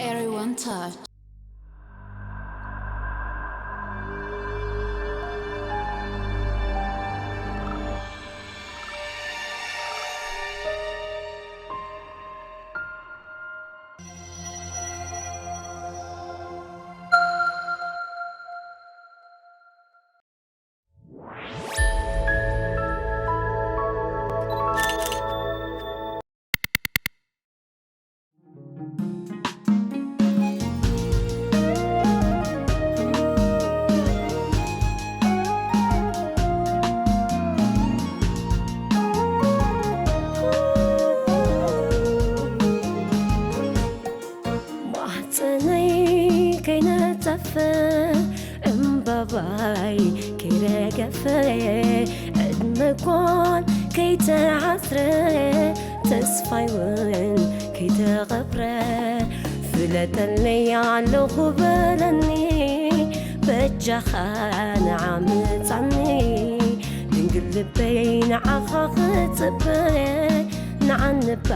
Everyone touch. ማህፀነይ ከይነፀፈ እምባባይ ከይረገፈ ዕድመ ጓል ከይተዓስረ ተስፋይ እውን ከይተቐብረ ፍለጠለይ ኣለኹ በለኒ በጃኻ ንዓምፃኒ ድንግል ልበይ ንዓኻ ክፅበ ንዓንባ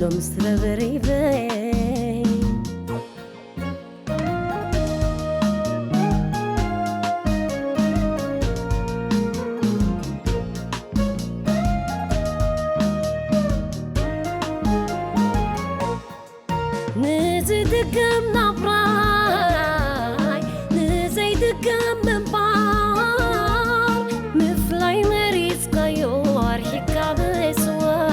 ሎምስ ረብሪበይ ንዝድገም ናብራይ ንዘይድገም ምንባር ምፍላይ መሪፅካዮ ኣርሒካ ምስዋር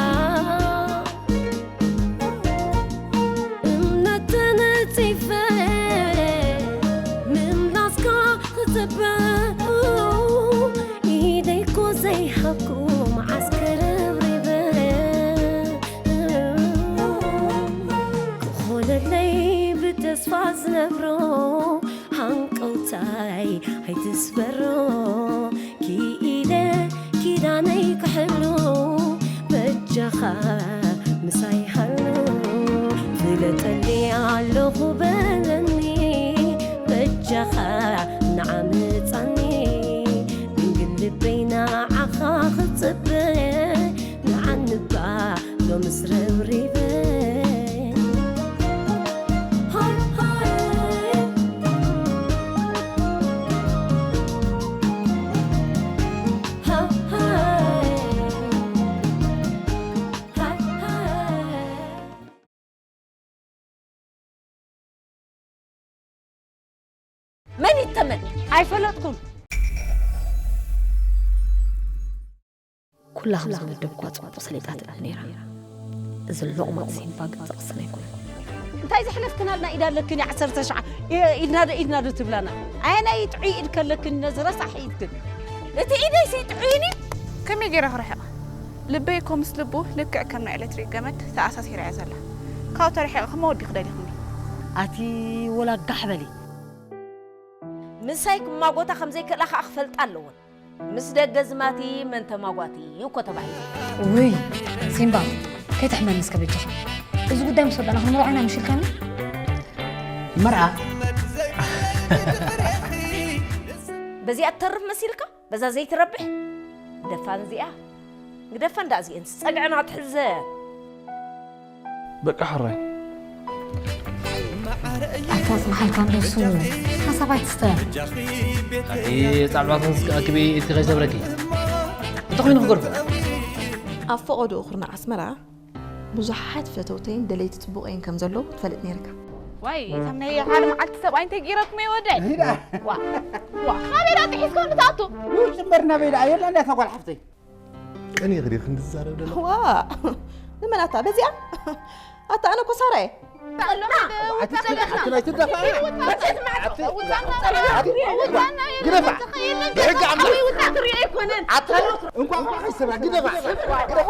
እምነት ተነፂፈ ምምላስካ ክፅበ ኢደይኮ ዘይሃብኩ መዓስ ከረብሪበ ክኾነለይ ብተስፋ ዝነብሮ ሃንቀውታይ ኣይትስበሮ ክኢለ ኪዳነይ ክሕሉ በጃኻ ምሳይ ሃሉ ፍለጠኒ ኣለኹ በለኒ በጃኻ ንዓምፃኒ ድንግል ልበይ ንዓኻ ክፅበ ንዓንባ ሎምስ ረብሪበ መን ይተመን? ኣይፈለጥኩም። ኩላ ከም ዝመደብኳ ጽቡቕ ሰሊጣ ትብል ነይራ። እዚ ሎቕማጽ ሲምባ ግን ጥቕስን ኣይኮነን። እንታይ ዘሕለፍክናልና ኢድ ኣለክን ዓሰርተ ሸዓ ኢድና ዶ ኢድና ዶ ትብላና? ኣየናይ ጥዑይ ኢድ ከለክን ነዚ ረሳሕ ኢድክን? እቲ ኢደይ ሲ ጥዑይን እዩ። ከመይ ገይረ ክርሕቕ? ልበይ እኮ ምስ ልቡ ልክዕ ከም ናይ ኤሌክትሪክ ገመድ ተኣሳሲራ እያ ዘላ። ካብኡ ተርሒቕኺ መወዲኺ ደሊኽኒ። ኣቲ ወላ ጋሕ በሊ። ምሳይ ክማጎታ ከም ዘይክእላ ከኣ ክፈልጣ ኣለወን። ምስ ደገ ዝማቲ መን ተማጓቲ እዩ እኮ ተባሂሉ። ውይ ሲምባ ከይትሕመኒ እስከ በጃኻ። እዚ ጉዳይ ምስ ወዳእና ክንመርዖ ኢና ምሽ ኢልካኒ? መርዓ በዚኣ ትተርፍ መሲልካ? በዛ ዘይትረብሕ ደፋን እዚኣ ግደፋ እንዳ እዚአን ጸግዕና ትሕዘ። በቃ ሕራይ። ኣታ ጽንሓልካ እንደሱ ሓሳብ ኣይትስተ። ኣቲ ጻዕባኹም እስከ ኣክቢ እቲ ከይሰብረኪ። እንተ ኮይኑ ክገርፎ። ኣብ ፈቐድኡ ኩርናዕ ኣስመራ ብዙሓት ፈተውተይን ደለይቲ ጽቡቐይን ከም ዘለዉ ትፈልጥ ነይርካ። ዋይ እቶም ናይ ሓደ መዓልቲ ሰብኣይ እንታይ ገይረኩም እዩ ወደይ? ዋ ዋ ካበይ ዳ ጥሒስኩም ትኣቱ? ውጭ እምበር ናበይ ደኣ የላ እንዳ ተጓል ሓፍተይ። ቀኒኺ ዲኺ ክንዛረብ ደለኹ? ዋ ንመን ኣታ በዚኣ ኣታ ኣነ እኮ ሳራ እየ። እንኳን እንኳን ከይሰማ ግደፋ ግደፋ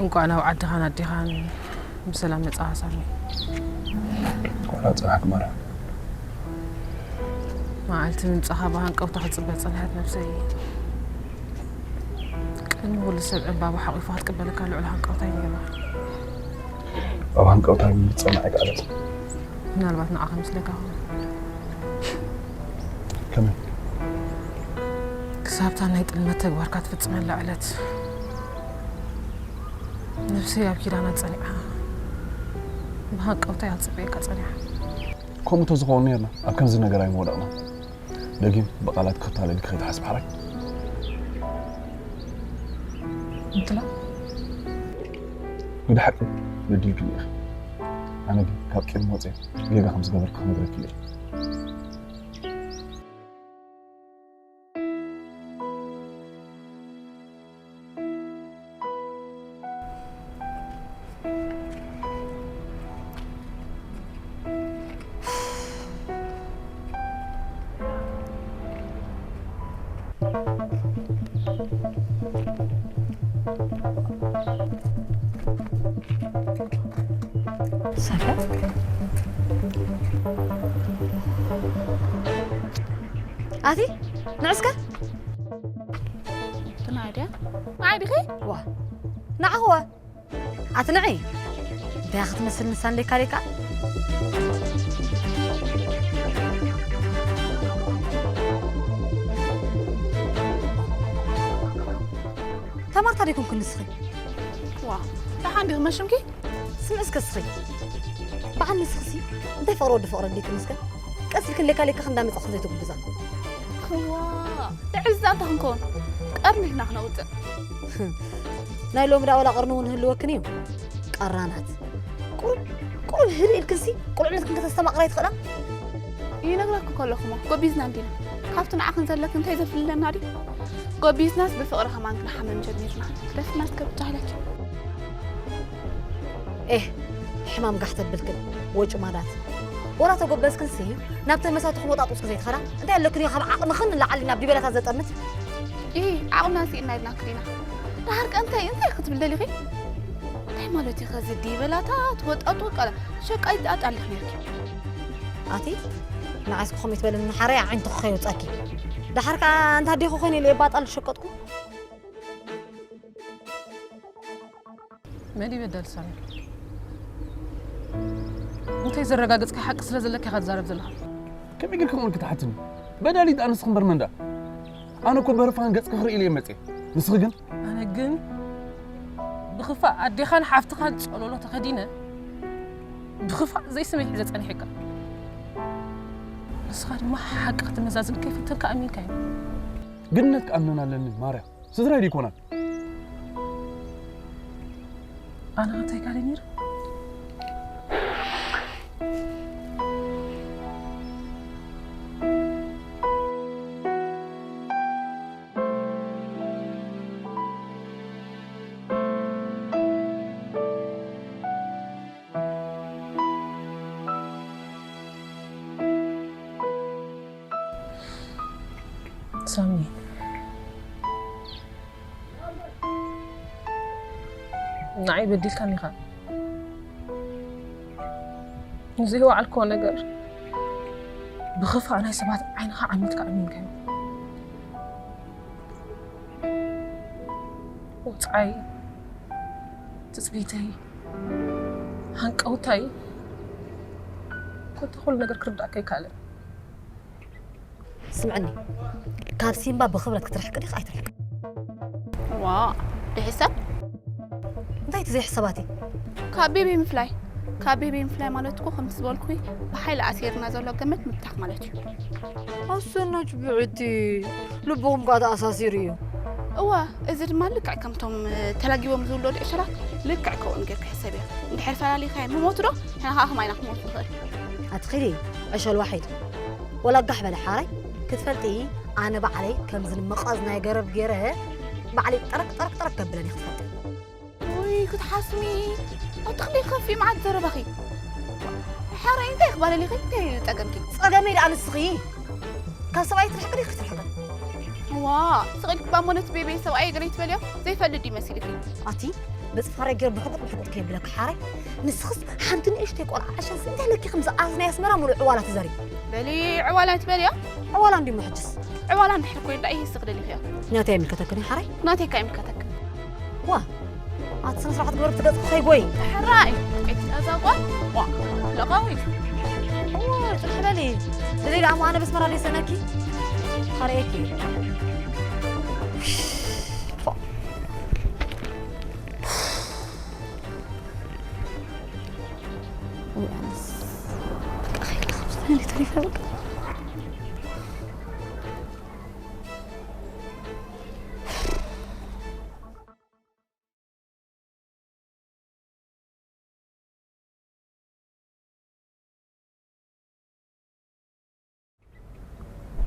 እንኳዕ ናብ ዓድኻን ኣዴኻን ብሰላም መጻኻ ሳሚ። እንኳዕ ጸናሕክ ማርያም። መዓልቲ ምምጻኻ ብሃንቀውታ ክጽበ ዝጸንሐት ነብሰይ፣ ቅድሚ ኩሉ ሰብ ዕምባባ ሓቂፋ ክትቅበለካ ልዑል ሃንቀውታ እዩ ነይርዋ። ኣብ ሃንቀውታ ግን ዝጸንዐ ቃለት። ምናልባት ንዓኻ ምስለካ ኸውን። ከመይ? ክሳብታ ናይ ጥልመት ተግባርካ ትፍጽመላ ዕለት ነብሰይ ኣብ ኪዳና ጸኒዓ ብሃንቀውታ እያ ትጽበየካ ጸኒዓ። ከምኡ ተዝኸውን ነርና ኣብ ከምዚ ነገር ኣይምወደቕና። ደጊም ብቓላት ክታለልኪ ከይትሓስቢ ሓራይ። እንትላ ብድሓቂ በዲልክኒ ኢኺ። ኣነ ግን ካብ ቅድሚ ወፅየ ጌጋ ከም ዝገበርኩ ክነግረኪ እየ። ሰፈር ኣቲ ንዕስከ ትናድያ ንዓይ ዲኺ ዋ ንዓኹወ ኣቲ ንዒ እንታይ ክትመስል ንሳን ሌካ ሌካ ተማርታ ዲኩም ክንስኺ ዋ ደሓን ዲኺ መሽምኪ ስምዒ እስከ እስኺ በዓል ንስኽሲ እንታይ ፍቕሪ ወዲ ፍቕሪ ኣዲክን እስከ ቀስ ኢልክን ሌካ ሌካ ክንዳመጻ ክንዘይትጉብዛ ዋ ትዕዝዛ እንተ ክንከውን ቀርኒ ኢልና ክነውፅእ ናይ ሎሚ ዳ ዋላ ቅርኒ እውን ህልወክን እዩ ቀራናት ቁሩብ ቁሩብ ህድእ ኢልክንሲ ቁልዕነትክን ከተስተማቕራ ይትኽእላ ይነግራኩ ከለኹሞ ጎቢዝና እንዲና ካብቲ ንዓኽን ዘለክ እንታይ ዘፍልለና ድዩ ጎቢዝናስ ብፍቕሪ ከማን ክንሓምም ጀሚርና ክደፍናስ ከብቻ ኢለኪ ኤህ ሕማም ጋሕ ተብልክን ወጭማዳት ወላ ተጎበዝክንሲ ናብ ተመሳትኹም ወጣጡስክ ዘይትኸዳ እንታይ ኣለክን ካብ ዓቕምኽን ንላዓሊ ናብ ዲበላታት ዘጠምት ኢ ዓቕምና ስኢና ኢልና ክዲና ዳሃር ቀ እንታይ እንታይ ክትብል ደሊኺ እንታይ ማለት እዩ ከዚ ዲበላታት ወጣጡ ቀለ ሸቃይ ጣጣ ኣለክ ነርኪ ኣቲ ንዓስ ክኾም ይትበልን ሓራይ ዓይንትኹ ከይውፀኪ ዳሓር ከዓ እንታ ዴኹ ኮይነ ኢለ ባጣል ዝሸቀጥኩ መን ይበደል ሳሚ እንታይ ዘረጋግጽካ ሓቂ ስለ ዘለካ ኢኻ ትዛረብ ዘለኻ ከመይ ጌርካ እውን ክትሓትኒ በዳሊት ኣንስኺ እምበር መንዳ ኣነ እኮ በርፋን ገጽ ክኽርኢ ኢለ እየ መጽየ ንስኺ ግን ኣነ ግን ብኽፋእ ኣዴኻን ሓፍትኻን ጸሎሎ ተኸዲነ ብኽፋእ ዘይስመይ ሒዘ ጸኒሐካ ንስኻ ድማ ሓቂ ክትመዛዝን ከይፈተንካ ኣሚንካ እዩ ግነት ክኣምነን ኣለኒ ማርያ ስድራይ ዲኮናን ኣነ እንታይ ካለ ነይረ ሳሚ ንዓይ በዲልካኒ ኢኻ ንዘይወዓልክዎ ነገር ብኽፋእ ናይ ሰባት ዓይንኻ ዓሚትካ ኣሚንካዮ ወፃይ ትፅቢተይ ሃንቀውታይ ኮታ ኩሉ ነገር ክርዳእካ ይካለን ስምዕኒ ካብ ሲምባ ብኽብረት ክትርሕቂ ዲኻ ኣይትርሕቂ ዋ ድሕሰብ እንታይ እቲ ዘይሕሰባቲ ካብ ቤቢ ምፍላይ ካብ ቤቢ ምፍላይ ማለት እኮ ከምቲ ዝበልኩ ብሓይሊ ኣሲርና ዘሎ ገመድ ምብታኽ ማለት እዩ ኣሰናች ብዕቲ ልብኹም ከዓ ተኣሳሲሩ እዩ እወ እዚ ድማ ልክዕ ከምቶም ተላጊቦም ዝውለዱ ዕሸላት ልክዕ ከምኡን ጌርካ ሕሰብ እያ እንድሕር ፈላሊኻዮ ምሞቱ ዶ ንሕና ከዓ ከማይና ክሞት ንኽእል ኣትኺዲ ዕሸል ዋሒድ ወላ ጋሕ በለ ሓራይ ክትፈልጢ ኣነ ባዕለይ ከምዚ ንመቐዝ ናይ ገረብ ገይረ ባዕለይ ጠረቅ ጠረቅ ጠረቅ ከብለን እየ ክትፈልጢ ውይ ክትሓስሚ ኣትኽዲ ከፊ መዓት ዘረባኺ ሓራይ እንታይ ክባለሊኺ እንታይ ጸገምኪ ጸገመይ ደኣ ንስኺ ካብ ሰብኣይ ትርሕቂ ዲኺ ክትርሕቂ ዋ ስቕ ኢልኪ ባሞነት ቤቤ ሰብኣይ ገለ ይትበልዮ ዘይፈልጥ እዩ መሲልኪ ኣቲ ብጽፋረ ገይሩ ብሕቁጥ ብሕቁጥ ከየብለካ ሓራይ። ንስኽስ ሓንቲ ንእሽተይ ቆልዓ ዕሸል ስንታይ ለኪ ከም ዝኣዝ ናይ ኣስመራ ሙሉእ ዕዋላ ትዘሪ። በሊ ዕዋላ ትበልያ? ዕዋላ እንዲሞ ሕጅስ። ዕዋላ እንድሕር ኮይኑ ደኣ ይስኽ ደሊኽዮ። ናተይ ኣይምልከተክን እዩ ሓራይ። ናተይ እካ ይምልከተክ። ዋ፣ ኣቲ ስነ ስርዓት ግበር ብትገጽ ከይጎይ። ሕራይ፣ እቲ ኣዛቋ፣ ዋ፣ ለቓዊ። ዋ፣ ጽሕ በሊ። ደለይ ደኣ እሞ ኣነ በስመራ ደይሰነኪ። ሓረየኪ።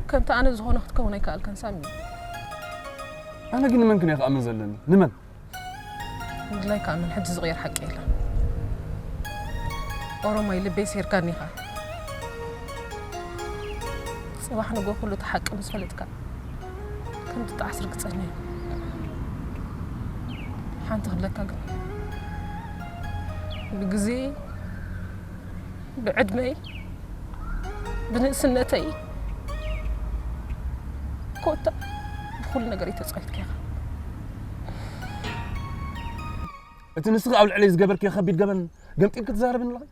ከምቲ ኣነ ዝኾነ ክትከውን ኣይከኣልካን ሳሚ። ኣነ ግን ንመን ክን ክኣምን ዘለኒ? ንመን? ምድላይ ከኣምን ሕጂ ዝቕየር ሓቂ የለን። ኦሮማይ ልበይ ሴርካኒ ኢኻ። ጽባሕ ንጎ ኩሉ እቲ ሓቂ ምስ ፈለጥካ ከም ትጣዓስ ርግጸኛ እየ። ሓንቲ ክብለካ ግን ብግዜ ብዕድመይ፣ ብንእስነተይ፣ ኮታ ብኹሉ ነገረይ ተጻዊትካ ኢኻ። እቲ ንስኺ ኣብ ልዕለይ ዝገበርክዮ ከቢድ ገበን ገምጢልኪ ትዛረብኒ ኣለኺ?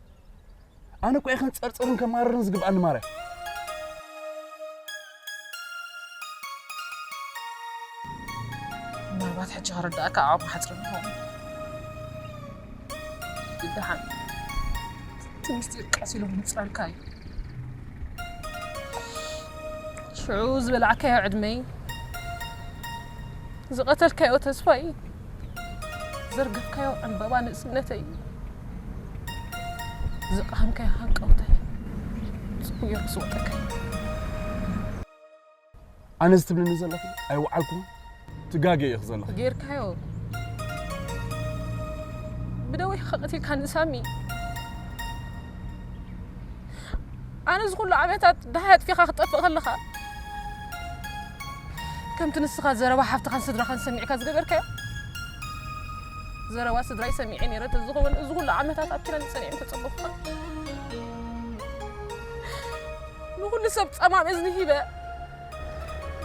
ኣነ እኮ እየ ከንጸርጽርን ከማርርን ዝግብኣኒ ማርያ። ምናልባት ሕጂ ክርዳእካ ዓቕሚ ሓጽር ይኸውን። ግን ደሓን እቲ ምስጢር ቀስ ኢሉ ክምጽኣልካ እዩ። ሽዑ ዝበላዕካዮ ዕድመይ፣ ዝቐተልካዮ ተስፋይ፣ ዘርገፍካዮ ዕምበባ ንእስነተይ፣ ዘቕሃምካዮ ሃንቀውተይ፣ ጽቡቕ ገይሩ ክስወጠካ እዩ። ኣነ እዚ ትብልኒ ዘለኺ ኣይወዓልኩን፣ ትጋገ ኢኺ ዘለኺ። ጌርካዮ። ብደዊኻ ቀቲልካኒ ሳሚ። ኣነ እዚ ኩሉ ዓመታት ደሃይ ኣጥፊኻ ክትጠፍእ ከለኻ፣ ከምቲ ንስኻ ዘረባ ሓፍትኻን ስድራኻን ሰሚዕካ ዝገበርካዮ፣ ዘረባ ስድራይ ሰሚዐ ነይረ። ተዝኸውን እዚ ኩሉ ዓመታት ኣብ ኪዳን ጸኒዐ ምተጸበኹኻ። ንኹሉ ሰብ ጸማም እዝኒ ሂበ፣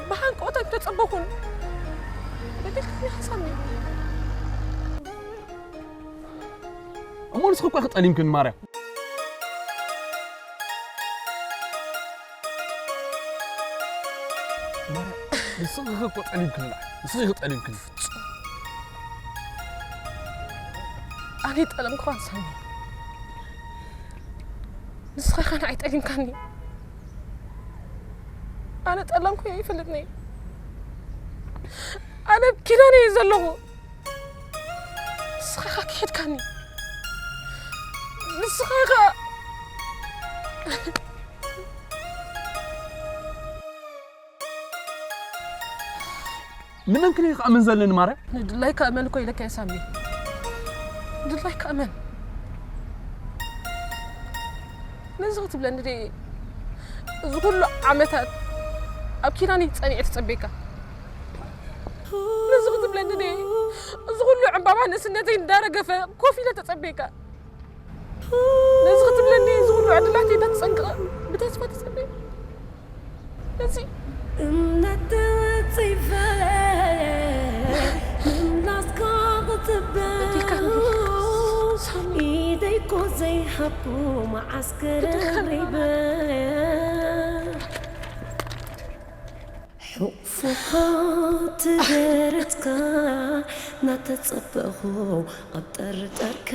ብሃንቀውታ እንተጸበኹን፣ በደልካኒ ሓሳብ እዩ። እሞ ንስኺ እኮ ኢኺ ጠሊምክኒ ማርያ። ማርያ፣ ንስኺ እኮ ጠሊምክኒ፣ ንስኺ ኢኺ ጠሊምክኒ። ኣነ ጠለምክዋን ሳሚ። ንስኻ ኢኻ ንዓይ ጠሊምካኒ። ኣነ ጠለምኩ ይፈልጥኒ። ኣነ ኣብ ኪዳነ እየ ዘለኹ። ንስኻ ኢኻ ክሒድካኒ። ንስኻ ኢኻ ንመን ክን ክኣምን ዘለኒ ማርያ? ንድላይካ እመን እኮ ኢለካ እየ ሳሚ። ድላይካ እመን። ነዚ ክትብለኒ ድየ እዚ ኩሉ ዓመታት ኣብ ኪዳነይ ጸኒዐ ተጸበየካ? ነዚ ክትብለኒ ድየ እዚ ኩሉ ዕምባባ ንእስነተይ እንዳረገፈ ኮፍ ኢለ ተጸበየካ? ነዚ ክትብለኒ እዚ ኩሉ ዕድላተይ እንዳተጸንቀቐ ብተስፋ ተጸበየ? ነዚ እምነት ተወጽፈ ምላስካ ክጽበ በዲልካ ንብሎ። ኢደይ እኮ ዘይሃብኩ መዓስ ገረብ ሪበ። ሕቑፍኻ ትደረትካ ናተጸበኹ ኣብ ጠርጠርካ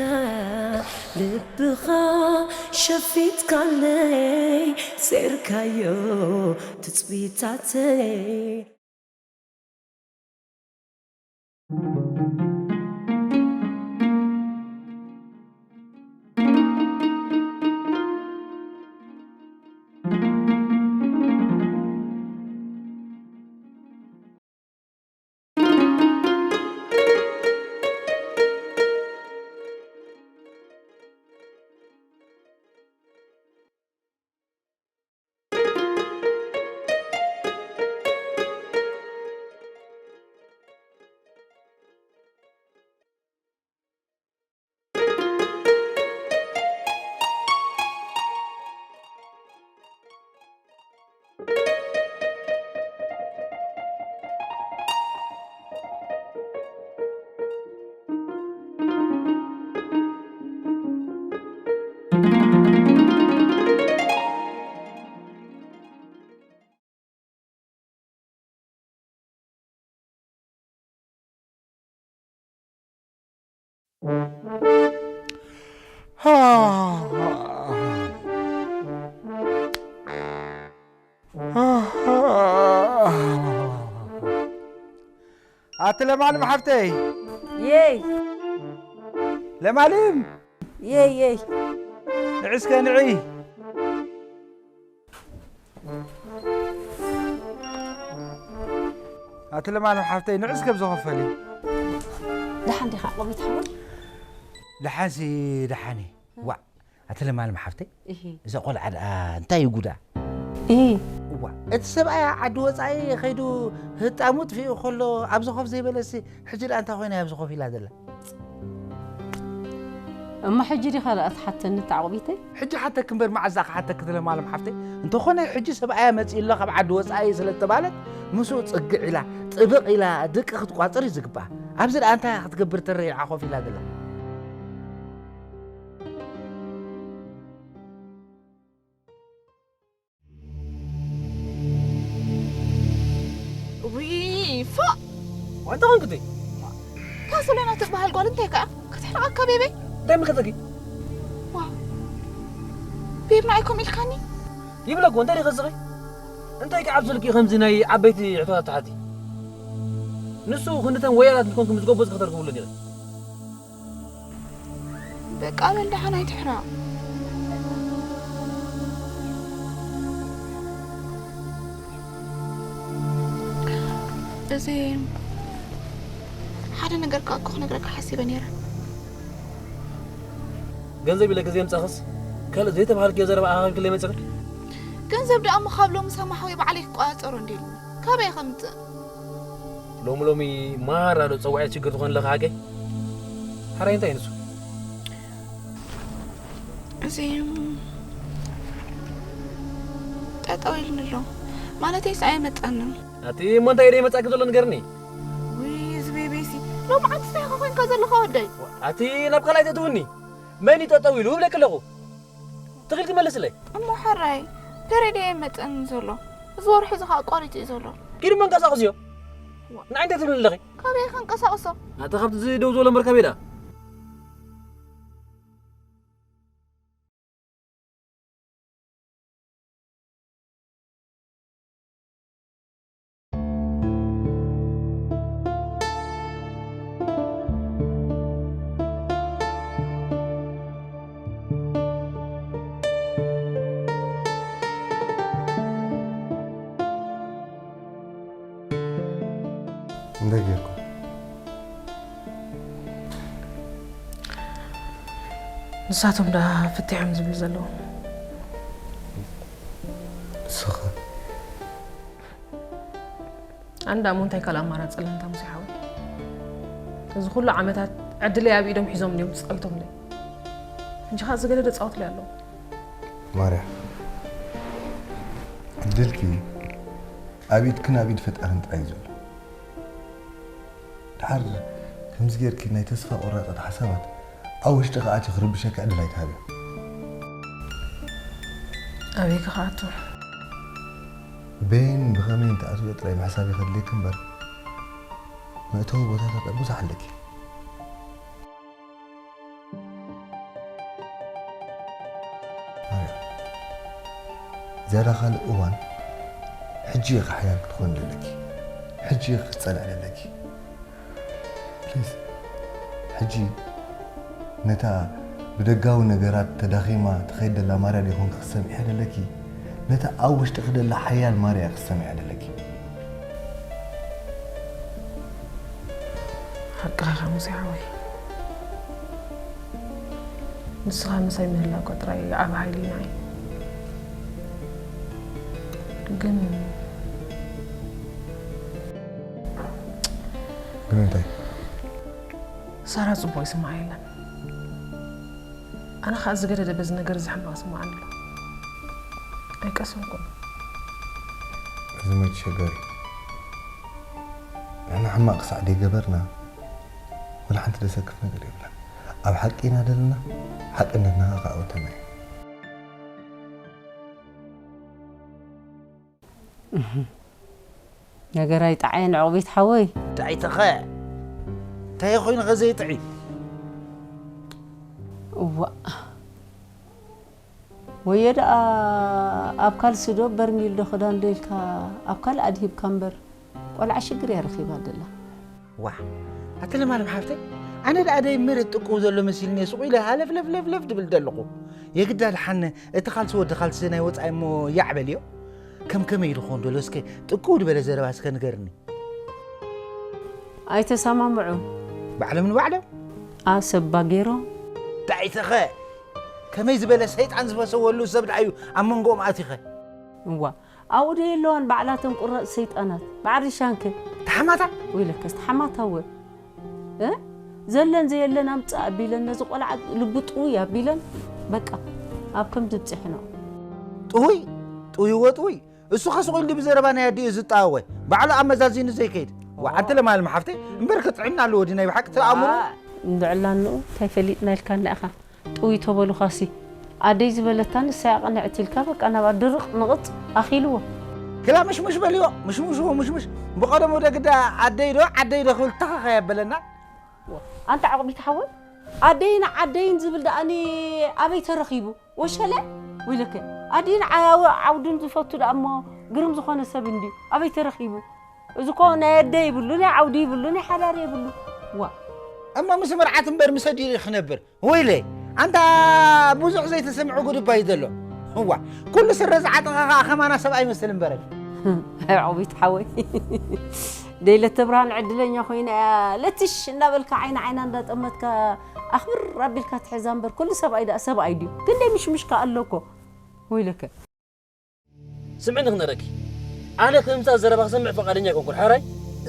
ልብኻ ሸፊትካለይ ሴርካዮ ትጽቢታተይ። ኣቲ ለማልም ሓፍተይ። የይ። ለማልም። የይ፣ የይ። ንዒ እስከ ንዒ። ኣቲ ለማልም ሓፍተይ፣ ንዒ እስከ ብዝኸፈል እዩ። ደሓን ዲኻ ቆቢት ሓወይ? ደሓንሲ ደሓን እየ። ዋእ፣ ኣቲ ለማልም ሓፍተይ፣ እሂ። እዛ ቆልዓ ደኣ እንታይ እዩ ጉዳ? እሂ። እዋ፣ እቲ ሰብኣያ ዓዲ ወጻኢ ኸይዱ ህጣሙ ጥፊኡ ከሎ ኣብዚ ኮፍ ዘይበለሲ፣ ሕጂ ደኣ እንታይ ኮይና ኣብዚ ኮፍ ኢላ ዘላ? እሞ ሕጂ ዲኻ ደኣ ትሓተኒ ተዓቑቢተይ? ሕጂ ሓተክ እምበር መዓዛ ክሓተክ ኣቲ ለማልም ሓፍተይ? እንተኾነ ሕጂ ሰብኣያ መጺኡ ኣሎ ካብ ዓዲ ወጻኢ ስለ እተባለት፣ ምስኡ ጽግዕ ኢላ፣ ጥብቕ ኢላ ድቂ ክትቋጽር እዩ ዝግባኣ። ኣብዚ ደኣ እንታይ ክትገብር ተረይ ኢላ ኮፍ ኢላ ዘላ? ውይ፣ ፎእ! እንታይ ኮንክቲ? እታ ሶሎና ትበሃል ጓል እንታይ ከኣ? ክትሕርቐካ ቤበይ? እንታይ ምልክተኪ? ዋ፣ ቤብ ንዓይ ከምኡ ኢልካኒ? ይብለኩ፣ እንታይ ዲኺ ዝስኺ? እንታይ ከ ኣብ ስልኪ ከምዚ ናይ ዓበይቲ ሕቶታት ትሓቲ? ንሱ ክንድተን ወያላት እንተኮንኩም ምስ ጎበዝ ከተርክብሉ ዲኺ? በቃ በል ደሓን ኣይትሕረቕ። እዚ ሓደ ነገር ከኣ እኮ ክነግረካ ሓሲበ ነይረ። ገንዘብ ኢለ ግዜ ምጻኽስ ካልእ ዘይተባሃልክዮ ዘረባ ኣኻኺብክለይ መጺኺ? ገንዘብ ደኣ እሞ ካብ ሎሚ ሳማ ሓወይ ባዕለይ ክቆጻጸሮ እንድየ ኢሉኒ። ካበይ ከምጽእ? ሎሚ ሎሚ ማራ ዶ ጸዋዒ ችግር ትኾን ኣለኻ ሓቀይ? ሓራይ እንታይ ንሱ? እዚ ጠጠው ኢልኒ ኣሎ። ማለተይስ ኣይመጸንን። ኣቲ እሞ እንታይ ደይ መጻኪ ዘሎ ንገርኒ? ውይ፣ እዚ ቤቤሲ ሎምዓንቲ እንታይ ኢኻ ኮንካ ዘለኻ ወደይ? ኣቲ ናብ ካልኣይ ተእትውኒ? መን እዩ ጠጠው ኢሉ እብለኪ ኣለኹ? ትኽእል ክመልስለይ? እሞ ሕራይ፣ ፔሬድ ኣይመጸንን ዘሎ። እዚ ወርሒ እዚ ኸኣ ኣቋሪጹ እዩ ዘሎ። ኪዲ መንቀሳቐስዮ። ንዓይ እንታይ ትብልኒ ኣለኺ? ካበይ ከንቀሳቕሶ? ኣቲ ካብቲ እዚ ደው ዝበሎ መርከብ ኢዳ። እንታይ ጌርኩም? ንሳቶም ደኣ ፍትሖም ዝብሉ ዘለዉ። ንስኻ? ኣነ ደኣ እሞ እንታይ ካልእ ኣማራጺ ኣለኒ እታ ሙሴ ሓወይ? እዚ ኩሉ ዓመታት ዕድለይ ኣብ ኢዶም ሒዞም እንድዮም ተጻዊቶምለይ። ሕጂ ኸኣ ዝገደደ ጻወትለይ ኣለዉ። ማርያ፣ ዕድልኪ ኣብ ኢድክን ኣብ ኢድ ፈጣርን ጥራይ እዩ ዘሎ። ደሓር ከምዚ ጌርኪ ናይ ተስፋ ቆራጸት ሓሳባት ኣብ ውሽጥኺ ኣትዩ ክርብሸኪ ዕድል ኣይትሃብዮ። ኣበይ ክኣቱ? በይን ብኸመይን ትኣትውዮ ጥራይ ምሕሳብ እዩ ከድልየኪ እምበር፣ መእተዊ ቦታታት ብዙሕ ኣለኪ። ማርያ፣ ዝያዳ ካልእ እዋን ሕጂ ኢኺ ሓያል ክትኾኒ ዘለኪ። ሕጂ ኢኺ ክትጸንዒ ዘለኪ። ፕሊዝ፣ ሕጂ ነታ ብደጋዊ ነገራት ተዳኺማ ትኸይድ ዘላ ማርያ ዶ ይኾንኪ ክትሰምዕያ ዘለኪ? ነታ ኣብ ውሽጥኺ ዘላ ሓያል ማርያ ኢኺ ክትሰምዕያ ዘለኪ። ሓቅኻ ኢኻ ሙሴ ሓወይ። ንስኻ ምሳይ ምህላውካ ጥራይ ዓቢ ሓይሊ ኢና እዩ። ግን ግን እንታይ? ሳራ ጽቡቕ ይስምዓ የለን። ኣነ ኸኣ ዝገደደ በዚ ነገር እዚ ሕማቕ ይስምዓኒ ኣሎ። ኣይቀሰንኩን። እዚ መቸገሪ። ንሕና ሕማቕ ክሳዕ ደይገበርና፣ ወላ ሓንቲ ደሰክፍ ነገር የብላን። ኣብ ሓቂ ኢና ደለና፣ ሓቅነትና ኸኣ ክኣወተና እዩ። ነገር ኣይጠዓየን ዕቑቢት ሓወይ። እንታይ ተኸ? እንታይ ኮይኑ ከ ዘይጥዒ? እዋእ፣ ወዮ ደኣ ኣብ ካልሲ ዶ በርሚል ዶ ክዳን ዶ ኢልካ ኣብ ካልእ ኣድሂብካ እምበር፣ ቆልዓ ሽግር እያ ረኺባ ደላ። ዋ፣ ኣቲ ለማለም ሓፍተይ፣ ኣነ ደኣ ደይ ምርጥ ጥቁው ዘሎ መሲልኒ ሱቕ ኢለ ሃለፍለፍለፍለፍ ድብል ደለኹ። የግዳ ደሓን እቲ ካልሲ ወዲ ካልሲ ናይ ወጻኢ እሞ ያዕ በልዮ። ከም ከመይ ኢሉ ክኾን ደሎ እስከ ጥቁው ዝበለ ዘረባ እስከ ንገርኒ። ኣይተሰማምዑ። ባዕሎም ንባዕሎም? ኣሰባ ገይሮም። ዳይተኸ ከመይ ዝበለ ሰይጣን ዝፈሰወሉ ሰብ ደኣ እዩ ኣብ መንጎኦም ኣቲኸ? እዋ፣ ኣብኡ ዶ የለዋን ባዕላተን ቁራጽ ሰይጣናት? ባዕሪ ሻንከ። ተሓማታ? ወይለከስ ተሓማታ ወ። እ? ዘለን ዘየለን ኣምጽእ ኣቢለን ነዚ ቆልዓ ልቡ ጥውይ ኣቢለን በቃ ኣብ ከም ትብጽሕኖ። ጥውይ? ጥውይዎ ጥውይ? እሱ ከስቑ ኢሉ ብዘረባ ናይ ኣዲኡ ዝጠዋወ። ባዕሉ ኣመዛዚኑ ዘይከይድ። ዋ፣ ኣንቲ ለማለም ሓፍተይ፣ እምበር ክጥዕና ኣለዎ ድዩ ናይ ብሓቂ እቲ ኣእምሮ? ዋ፣ እንድዕላንኡ እንታይ ፈሊጥና ኢልካና ኢኻ? ጥውይ ተበሉኻሲ። ኣደይ ዝበለታ ንሳ እያ ቅንዕቲ ኢልካ በቃ ናብኣ ድርቕ ንቕጽ ኣኺልዎ። ክላ ምሽሙሽ በልዎ፣ ምሽሙሽዎ ምሽሙሽ። ብቐደሙ ወደ ግዳ ኣደይ ዶ ዓደይ ዶ ክብል ተኸኸ የበለና። ኣንታ ዓቕቢት ሓወይ፣ ኣደይን ዓደይን ዝብል ደኣኒ ኣበይ ተረኺቡ? ወሸለ? ወይለከ፣ ኣዲን ዓው-፣ ዓውድን ዝፈቱ ደኣ እሞ ግርም ዝኾነ ሰብ እንድዩ። ኣበይ ተረኺቡ? እዚ እኮ ናይ ኣደ ይብሉ፣ ናይ ዓውዲ ይብሉ፣ ናይ ሓዳር ይብሉ። ዋ። እሞ ምስ መርዓት እምበር ምስ ኣዲኡ ክነብር? ወይለይ፣ ኣንታ ብዙሕ ዘይተሰምዐ ጉድ እባ እዩ ዘሎ። እዋ፣ ኩሉ ስረ ዝዓጠቐ ኸኣ ከማና ሰብኣይ ይመስል እምበረን። ኣይ ዓቢት ሓወይ። ደይለተ ብርሃን ዕድለኛ ኮይና እያ። ለትሽ እናበልካ ዓይኒ ዓይና እንዳጠመትካ ኣኽብር ኣቢልካ ትሕዛ እምበር፣ ኩሉ ሰብኣይ ደኣ ሰብኣይ ድዩ? ክንደይ ምሽምሽ ከኣ ኣሎ እኮ። ወይለከ። ስምዕኒ ክነግረኪ። ኣነ ከምዛ ዘረባ ክሰምዕ ፈቓደኛ ኣይኮንኩን። ሕራይ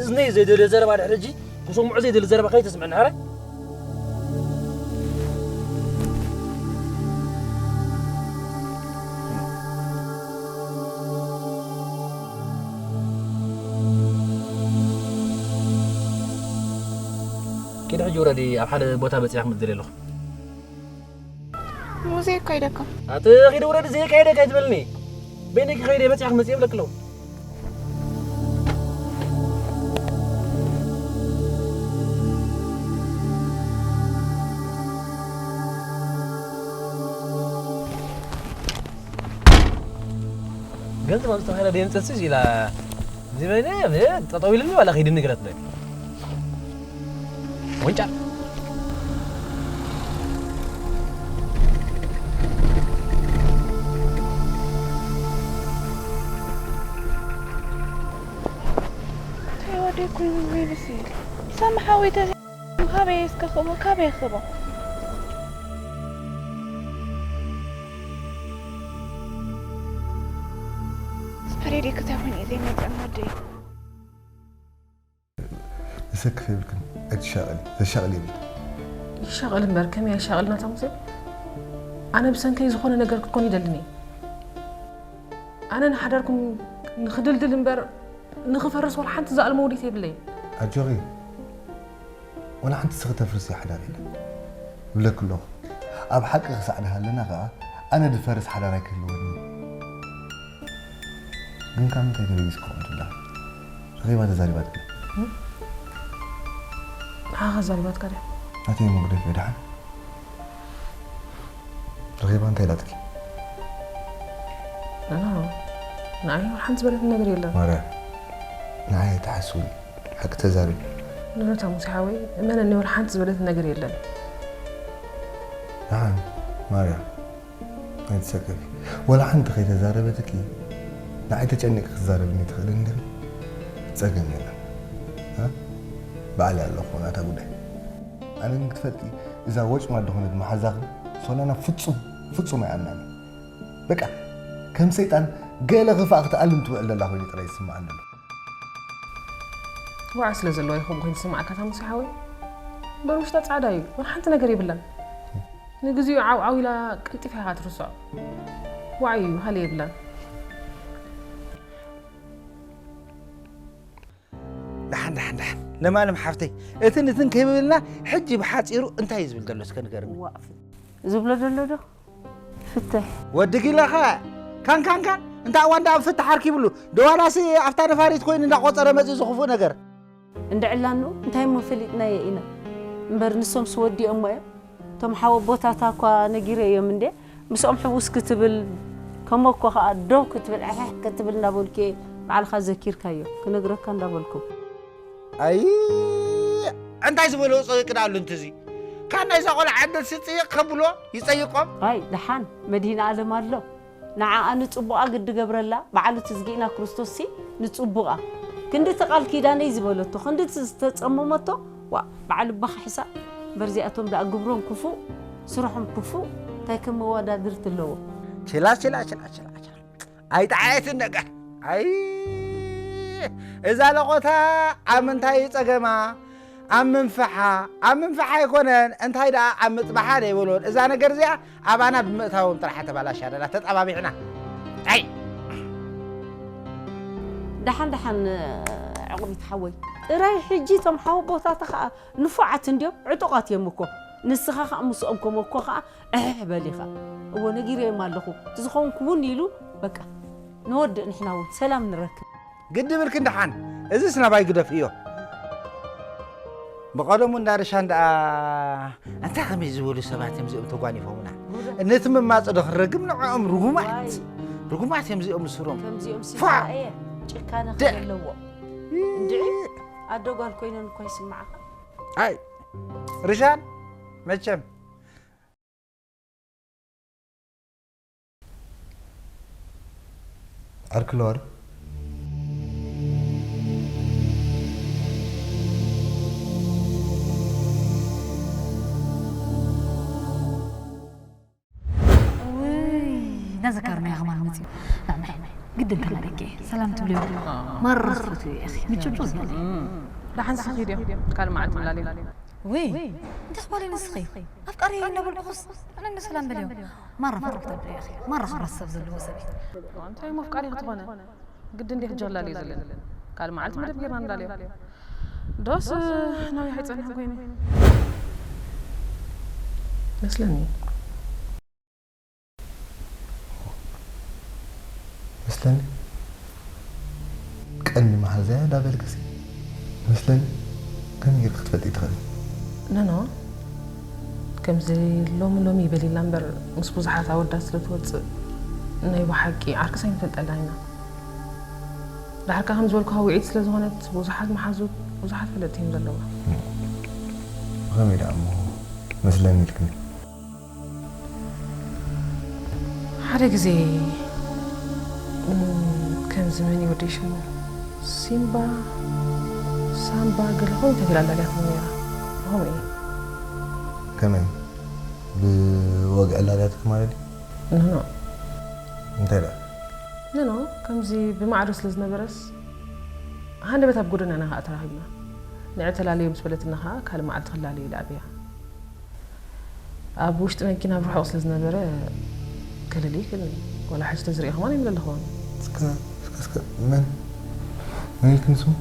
እዝነይ ዘይደልዮ ዘረባ ድሕሪ ሕጂ ክሰምዖ ዘይደሊ ዘረባ ከይተስምዕኒ ሕራይ። ኪዲ ሕጂ ውረዲ፣ ኣብ ሓደ ቦታ በጺሐ ክመጽእ ኣለኹ። ሙዜ እኮ ኢደኩም። ኣቲ ኺዲ ውረዲ፣ ዘይከይደ ከይትበልኒ። በይነኪ ከይደ በጺሐ ክመጽእ ይብለኪ ኣለኹ። ገንዘብ ኣምጽእ ተባሂላ ደየምጸእሲ ኢላ ዝበለ ጠጠው ኢልኒ ዋላ ኺድኒ ግረትለ። ወንጫ። እንታይ ወደይ ኮይኑ ወይልሲ? ሳሚ ሓወይ ተዚ-፣ ካበይ እስከ ክቦ፣ ካበይ ክቦ? ስፐሬዲ ክተውን እዩ ዘይመጸን ወደይ። ዘሰክፍ የብልክን፣ ኣይትሻቐሊ፣ ዘሻቕል የብልክን። ይሻቐል እምበር፣ ከመይ ኣይሻቐል ናታ ሙሴ? ኣነ ብሰንከይ ዝኾነ ነገር ክትኮን ይደልን እየ። ኣነ ንሓዳርኩም ንኽድልድል እምበር፣ ንኽፈርስ ወላ ሓንቲ ዝኣልሞ ውዲት የብለይን። ኣጆኺ፣ ወላ ሓንቲ ስኺ ተፍርሲ ሓዳር የለን። እብለኪ ኣለኹ፣ ኣብ ሓቂ ክሳዕ ደሃለና ኸኣ፣ ኣነ ዝፈርስ ሓዳር ኣይክህልወንን። ግን ካብ ምንታይ ተበጊስኪ ከምኡ ትብላ? ረኺባ ተዛሪባትኪ? ንዓኻ ተዛሪባትካ ድያ? ናተይ መጉደፊ ድሓን? ረኺባ እንታይ ኢላትኪ? ኣና፣ ንዓይ ሓንቲ ዝበለትኒ ነገር የለን። ማርያም፣ ንዓይ ኣይትሓስውኒ። ሓቂ ተዛሪቢ። ንረታ ሙሴ ሓወይ፣ እመነኒ፣ ወላ ሓንቲ ዝበለትኒ ነገር የለን። ደሓን፣ ማርያም፣ ኣይትሰከፊ። ወላ ሓንቲ ከይተዛረበትኪ፣ ንዓይ ተጨኒቂ ክትዛረብኒ ትኽእሊ እንድኺ? ጸገም የለን። እ? ባዕለይ ኣለኹ ናታ ጉዳይ። ኣነ ግን ክትፈልጢ፣ እዛ ወጭማድ ዝኾነት መሓዛኺ ሶላና ፍጹም፣ ፍጹም ኣይኣምናን እየ። በቃ፣ ከም ሰይጣን ገለ ክፋእ ክትኣልም ትውዕል ዘላ ኮይኑ ጥራይ ይስምዓኒ ኣሎ። ዋዕ ስለ ዘለዎ ይኸውን ኮይኑ ዝስምዓካ እታ ሙሴ ሓወይ። እምበር ውሽጣ ጻዕዳ እዩ። ወላ ሓንቲ ነገር የብላን። ንግዚኡ ዓው ዓው ኢላ ቀልጢፋ ኢኻ ትርስዖ። ዋዕ እዩ፣ ሃለ የብላን። ደሓን፣ ደሓን፣ ደሓን። ለማለም ሓፍተይ፣ እትን እትን ከይብልና ሕጂ ብሓጺሩ እንታይ እዩ ዝብል ዘሎ እስከ ንገርኒ። ዋእ፣ ዝብሎ ዘሎ ዶ? ፍትሕ። ወዲ ጊላኸ፣ ካን፣ ካን፣ ካን፣ እንታ እዋን ደኣ ፍትሕ ኣርኪብሉ። ደዋላሲ ኣብታ ነፋሪት ኮይኑ እንዳቆጸረ መጺኡ ዝኽፉእ ነገር። እንድዕላኑ እንታይ እሞ ፈሊጥናዮ ኢና። እምበር ንሶምስ ወዲኦሞ እዮም። እቶም ሓወቦታታ እኳ ነጊረ እዮም እንዴ፣ ምስኦም ሕውስ ክትብል፣ ከመኮ ኸዓ ደው ክትብል፣ ዕሕሕ ክትብል እንዳበልኩ እየ ባዕልኻ ዘኪርካዮ፣ ክነግረካ እንዳበልኩ። ኣይ እንታይ ዝበለ ውፅእ ቅዳሉ እንትዚ ካብ ናይዛ ቆልዓ ዕድል ስፅይቕ ከብሎ ይፀይቆም። ኣይ ደሓን መድህን ኣለም ኣሎ። ንዓኣ ንጽቡቓ ግዲ ገብረላ፣ በዓሉ ትዝጊእና ክርስቶስሲ ንጽቡቓ። ክንድቲ ቃል ኪዳነይ ዝበለቶ፣ ክንድቲ ዝተጸመመቶ፣ ዋእ በዓል እባ ክሕሳእ እምበር እዚኣቶም ደኣ ግብሮም ክፉእ ስርሖም ክፉእ እንታይ ከም መወዳድርቲ ኣለዎ። ችላ ችላ ችላ ችላ ችላ ኣይጠዓየትን ነገር ኣይ እዛ ለቖታ ኣብ ምንታይ እዩ ጸገማ ኣብ ምንፍሓ ኣብ ምንፍሓ ኣይኮነን እንታይ ደኣ ኣብ ምጽባሓ ደይበሎን እዛ ነገር እዚኣ ኣባና ብምእታዎም ጥራሕ ተባላሻ ደላ ተጣባቢዕና ኣይ ደሓን ደሓን ዕቑቢት ሓወይ ጥራይ ሕጂ እቶም ሓወቦታታ ኸዓ ንፉዓት እንድዮም ዕጡቓት እዮም እኮ ንስኻ ኸዓ ምስኦም ከመኮ ኸዓ እሕሕ በል ኢኻ እዎ ነጊረዮም ኣለኹ እቲ ዝኸውን ክውን ኢሉ በቃ ንወድእ ንሕና እውን ሰላም ንረክብ ግዲ ብልክን ደሓን እዝስ ናባይ ግደፍዮ። ብቐደሙ እንዳ ርሻን ደኣ እንታይ ከመይ ዝበሉ ሰባት እዮም እዚኦም ተጓኒፎምና። ነቲ መማጽዶ ክንረግም ንዕኦም ርጉማት ርጉማት እዮም እዚኦም ንስሮም። ከምዚኦም ፋዕ! ሲሳኤ ጭካነ ደ- ከለዎ እንድዒ ኣደ ጓል ኮይነን እኳ ይስምዓኻ። ኣይ ርሻን መቸም ዓርኪ ኣለዋ ዶ? ውይ፣ እናዘከርናዮ ከማን መፅዩ። ናምሕ፣ ግድን ከላደቂ ሰላም ትብልዮ። ማራ ክትፈትዮ ኢኺ፣ ምጭብጭ ዝበለ። ደሓን ስኺ ድዮ? ካልእ መዓልቲ ንላልዮ። ውይ፣ እንታይ ክባልዮ ንስኺ? ኣፍቃሪ እናበልኩኹስ ኣነ እንዶ ሰላም በልዮ። ማራ ፍቕሪ ክተብልዮ ኢኺ። ማራ ክብረት ሰብ ዘለዎ ሰብ እዩ። እንታይ እሞ ኣፍቃሪ ክትኾነ? ግዲ እንዲ ሕጂ ክላልዮ ዘለኒ። ካልእ መዓልቲ መደብ ጌርና ንላልዮ። ዶስ ናበይ ኣይጸንሕን ኮይነ? መስለኒ። መስለኒ ቀንዲ መሓዛያ እንዳበልክሲ መስለኒ ከመይ ጌርኪ ክትፈልጢ ትኽእሊ? ኖኖ ከምዚ ሎሚ ሎሚ ይበል ኢላ እምበር ምስ ብዙሓት ኣወዳት ስለ ትወፅእ ናይ ብሓቂ ዓርክስ ኣይንፈልጠላ ኢና። ዳሕርካ ከም ዝበልኩኻ ውዒት ስለ ዝኾነት ብዙሓት መሓዙት ብዙሓት ፈለጥቲ እዮም ዘለዋ። ብኸመይ ደኣ እሞ መስለኒ ኢልክኒ? ሓደ ግዜ ከምዚ መን እዩ ወደይ ሽሙ ሲምባ ሳምባ ገለ ኾይኑ ተገላላልያትኒ ነይራ። ብኸምኡ እዩ። ከመይ? ብወግዒ ኣላልያትኪ ማለት ድዩ? ኖኖ። እንታይ ደኣ? ኖኖ ከምዚ ብማዕዶ ስለ ዝነበረስ ሃንደበት ኣብ ጎደና ኢና ኸዓ ተራኺብና። ንዒ ተላለዩ ምስ በለትና ኸዓ ካልእ መዓልቲ ክላለዩ ኢለ ኣብያ። ኣብ ውሽጢ መኪና ኣብ ርሑቕ ስለ ዝነበረ ከለሊ ይኽእልኒ። ዋላ ሕጂ ተዝሪኦ ኸማን ይምለል ኸውን። እስከ እስከ እስከ መን መን ኢልክኒ ስሙ?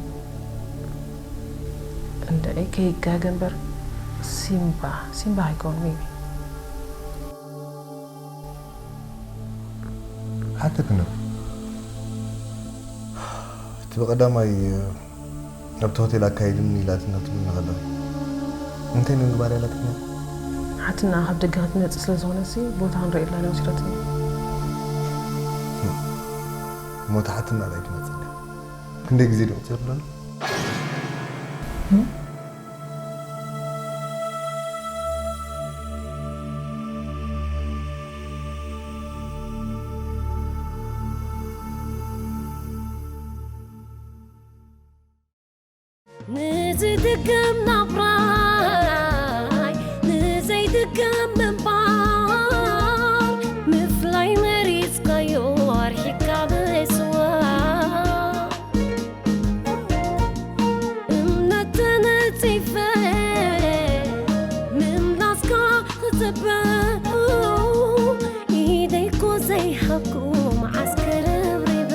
እንድዒ ከይጋገ እምበር ሲምባ ሲምባ ኣይከውን ሜቢ። ሓተክን ዶ? እቲ ብቐዳማይ ኣብቲ ሆቴል ኣካይድኒ ኢላትና ትብልኒ ከለኺ እንታይ ንምግባር እያ ኢላትክኒ? ሓትና ካብ ደገ ክትመጽእ ስለ ዝኾነሲ ቦታ ክንርእየላ ኢላ ወሲዳትኒ። እሞ እታ ሓትና እንታይ ትመጽእ ኣላ? ክንደይ ግዜ ድዩ ቀጺሩ ዘሎ? ንዝድገም ናብራይ ንዘይድገም ምንባር ምፍላይ መሪፅካዮ ኣርሒቅካ ምፅዋር እምነት ተነፂፈ ምምላስካ ክፅበ ኢደይኮ ዘይሃብኩ መዓስ ክርብሪበ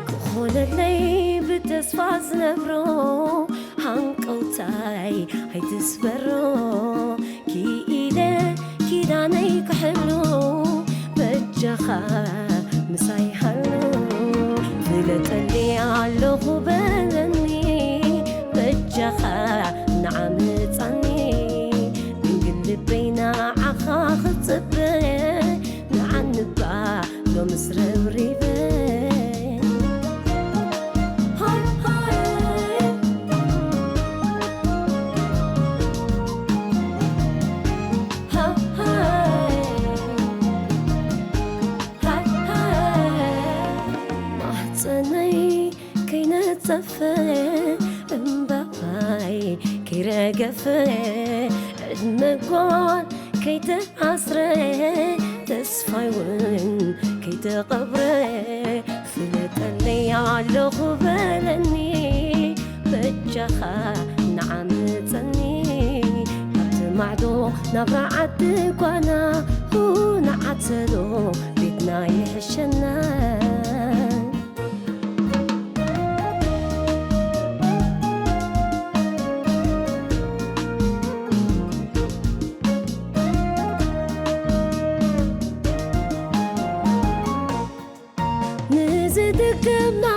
ክኾነለይ ብተስፋ ዝነብሮ ሃንቀውታይ ኣይትስበሮ ክኢለ ኪዳነይ ክሕሉ በጃኻ ምሳይ ሃሉ ፍለጠለይ ኣለኹ በለኒ በጃኻ ንዓ ጸፈ እምባባይ ከይረገፈ ዕድመ ጓል ከይተኣስረ ተስፋይ እውን ከይተቐብረ ፍለጠለይ ኣለኹ በለኒ በጃኻ ንዓምፀኒ ኣብቲ ማዕዶ ናብራ ዓዲ ጓና ንዓተሎ ቤትና ይሕሸና። ንዝድገምና